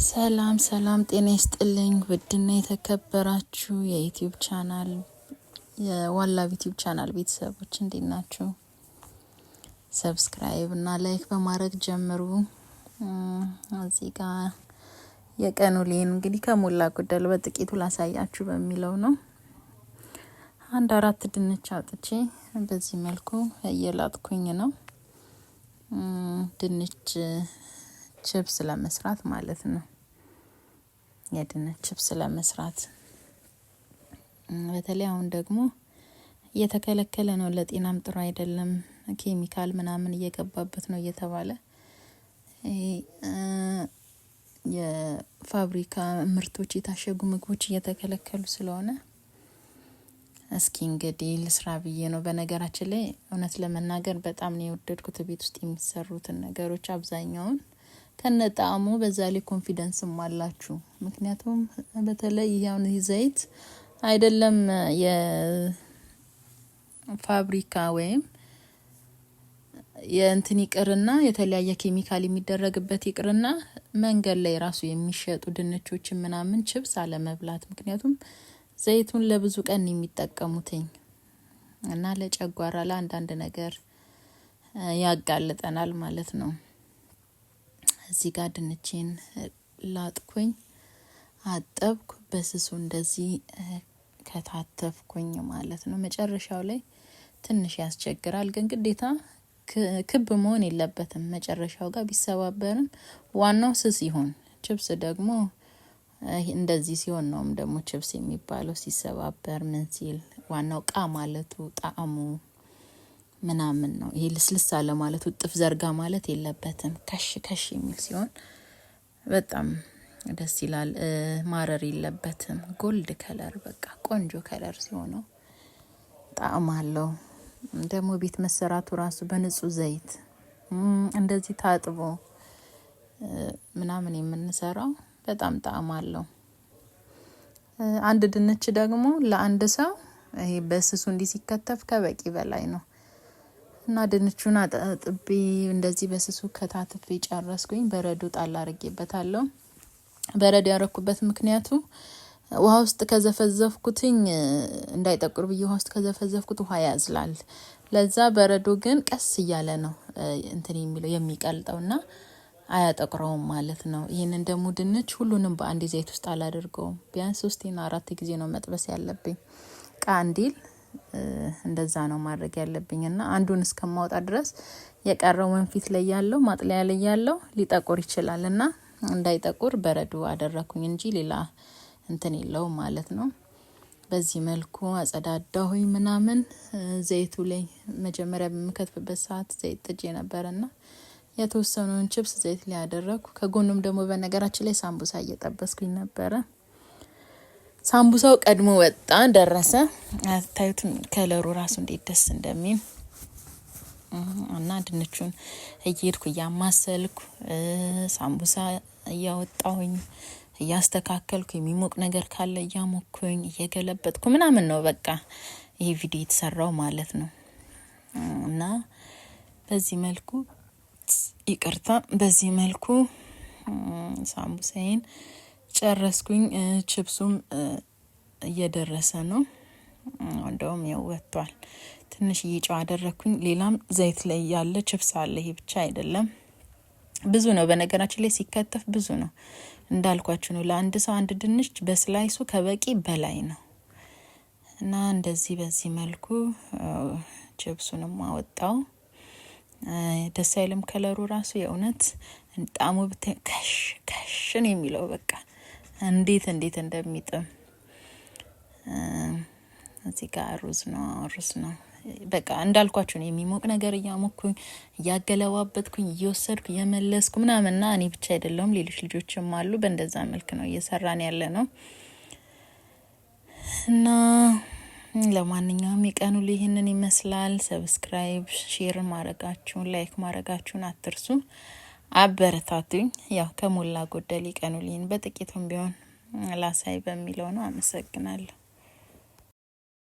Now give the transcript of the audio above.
ሰላም ሰላም፣ ጤና ይስጥልኝ ውድና የተከበራችሁ የ YouTube channel የዋላብ YouTube channel ቤተሰቦች፣ እንዴት ናችሁ? Subscribe እና like በማድረግ ጀምሩ። እዚህ ጋር የቀኑ ውሎዬን እንግዲህ ከሞላ ጎደል በጥቂቱ ላሳያችሁ በሚለው ነው። አንድ አራት ድንች አውጥቼ በዚህ መልኩ እየላጥኩኝ ነው። ድንች ችፕስ ለመስራት ማለት ነው። የድንች ችፕስ ለመስራት በተለይ አሁን ደግሞ እየተከለከለ ነው። ለጤናም ጥሩ አይደለም፣ ኬሚካል ምናምን እየገባበት ነው እየተባለ ይሄ የፋብሪካ ምርቶች፣ የታሸጉ ምግቦች እየተከለከሉ ስለሆነ እስኪ እንግዲህ ልስራ ብዬ ነው። በነገራችን ላይ እውነት ለመናገር በጣም ነው የወደድኩት ቤት ውስጥ የሚሰሩትን ነገሮች አብዛኛውን ከነጣዕሙ። በዛ ላይ confidence ም አላችሁ። ምክንያቱም በተለይ ይሄ አሁን ዘይት አይደለም የፋብሪካ ወይም የእንትን ይቅርና፣ የተለያየ ኬሚካል የሚደረግበት ይቅርና፣ መንገድ ላይ ራሱ የሚሸጡ ድንቾችን ምናምን ችፕስ አለመብላት። ምክንያቱም ዘይቱን ለብዙ ቀን የሚጠቀሙትኝ እና ለጨጓራ ለአንዳንድ ነገር ያጋልጠናል ማለት ነው። እዚህ ጋር ድንቼን ላጥኩኝ፣ አጠብኩ፣ በስሱ እንደዚህ ከታተፍኩኝ ማለት ነው። መጨረሻው ላይ ትንሽ ያስቸግራል፣ ግን ግዴታ ክብ መሆን የለበትም። መጨረሻው ጋር ቢሰባበርም ዋናው ስስ ይሁን። ችፕስ ደግሞ እንደዚህ ሲሆን ነውም ደግሞ ችፕስ የሚባለው፣ ሲሰባበር ምን ሲል ዋናው ቃ ማለቱ፣ ጣዕሙ ምናምን ነው። ይሄ ልስልስ አለ ማለቱ፣ ጥፍ ዘርጋ ማለት የለበትም። ከሽ ከሽ የሚል ሲሆን በጣም ደስ ይላል። ማረር የለበትም። Gold color፣ በቃ ቆንጆ color ሲሆነው ጣዕም አለው። ደግሞ ቤት መሰራቱ ራሱ በንጹህ ዘይት እንደዚህ ታጥቦ ምናምን የምንሰራው በጣም ጣዕም አለው። አንድ ድንች ደግሞ ለአንድ ሰው ይሄ በስሱ እንዲህ ሲከተፍ ከበቂ በላይ ነው። እና ድንቹን አጥቤ እንደዚህ በስሱ ከታትፌ ጨረስኩኝ። በረዶ ጣል አርጌበታለሁ። በረዶ ያረኩበት ምክንያቱ ውሃ ውስጥ ከዘፈዘፍኩትኝ፣ እንዳይጠቁር ብዬ ውሃ ውስጥ ከዘፈዘፍኩት ውሃ ያዝላል። ለዛ በረዶ ግን ቀስ እያለ ነው እንትን የሚለው፣ የሚቀልጠውና አያጠቁረውም ማለት ነው። ይህንን ደግሞ ድንች ሁሉንም በአንድ ዘይት ውስጥ አላደርገውም። ቢያንስ ሶስትና አራት ጊዜ ነው መጥበስ ያለብኝ ቃ እንዲል። እንደዛ ነው ማድረግ ያለብኝ እና አንዱን እስከማውጣ ድረስ የቀረው ወንፊት ላይ ያለው፣ ማጥለያ ላይ ያለው ሊጠቁር ይችላል እና እንዳይጠቁር በረዶ አደረኩኝ እንጂ ሌላ እንትን የለውም ማለት ነው። በዚህ መልኩ አጸዳዳሁኝ ምናምን። ዘይቱ ላይ መጀመሪያ በምከትፍበት ሰዓት ዘይት ጥጄ ነበረና የተወሰነውን ችፕስ ዘይት ላይ ያደረኩ። ከጎኑም ደግሞ በነገራችን ላይ ሳምቡሳ እየጠበስኩኝ ነበረ። ሳምቡሳው ቀድሞ ወጣ፣ ደረሰ። አታዩትም color ኡ ራሱ እንዴት ደስ እንደሚል? እና ድንቹን እየሄድኩ እያማሰልኩ፣ ሳምቡሳ እያወጣሁኝ እያስተካከልኩ፣ የሚሞቅ ነገር ካለ እያሞኩኝ እየገለበጥኩ ምናምን ነው በቃ ይሄ ቪዲዮ የተሰራው ማለት ነው። እና በዚህ መልኩ፣ ይቅርታ፣ በዚህ መልኩ ሳምቡሳዬን ጨረስኩኝ። ችፕሱም እየደረሰ ነው። እንደውም ያው ወጥቷል። ትንሽ ጨው አደረግኩኝ። ሌላም ዘይት ላይ ያለ ችፕስ አለ። ይሄ ብቻ አይደለም፣ ብዙ ነው። በነገራችን ላይ ሲከተፍ ብዙ ነው። እንዳልኳችሁ ነው። ለአንድ ሰው አንድ ድንች በ slice ኡ ከበቂ በላይ ነው። እና እንደዚህ በዚህ መልኩ ችፕሱንም አወጣው። ደስ አይልም color ኡ ራሱ? የእውነት ጣሙ ብታይ ከሽ ከሽን የሚለው፣ በቃ እንዴት እንዴት እንደሚጥም። እዚህ ጋር ሩዝ ነው፣ ሩዝ ነው። በቃ እንዳልኳችሁ ነው፣ የሚሞቅ ነገር እያሞኩኝ እያገለባበጥኩኝ እየወሰድኩ እየመለስኩ ምናምንና እኔ ብቻ አይደለሁም፣ ሌሎች ልጆችም አሉ። በእንደዛ መልክ ነው እየሰራን ያለ ነው። እና ለማንኛውም የቀኑ ይህንን ይመስላል። Subscribe፣ share ማድረጋችሁን፣ like ማድረጋችሁን አትርሱ። አበረታቱኝ። ያው ከሞላ ጎደል የቀኑ ውሎዬን በጥቂቱም ቢሆን ላሳይ በሚለው ነው። አመሰግናለሁ።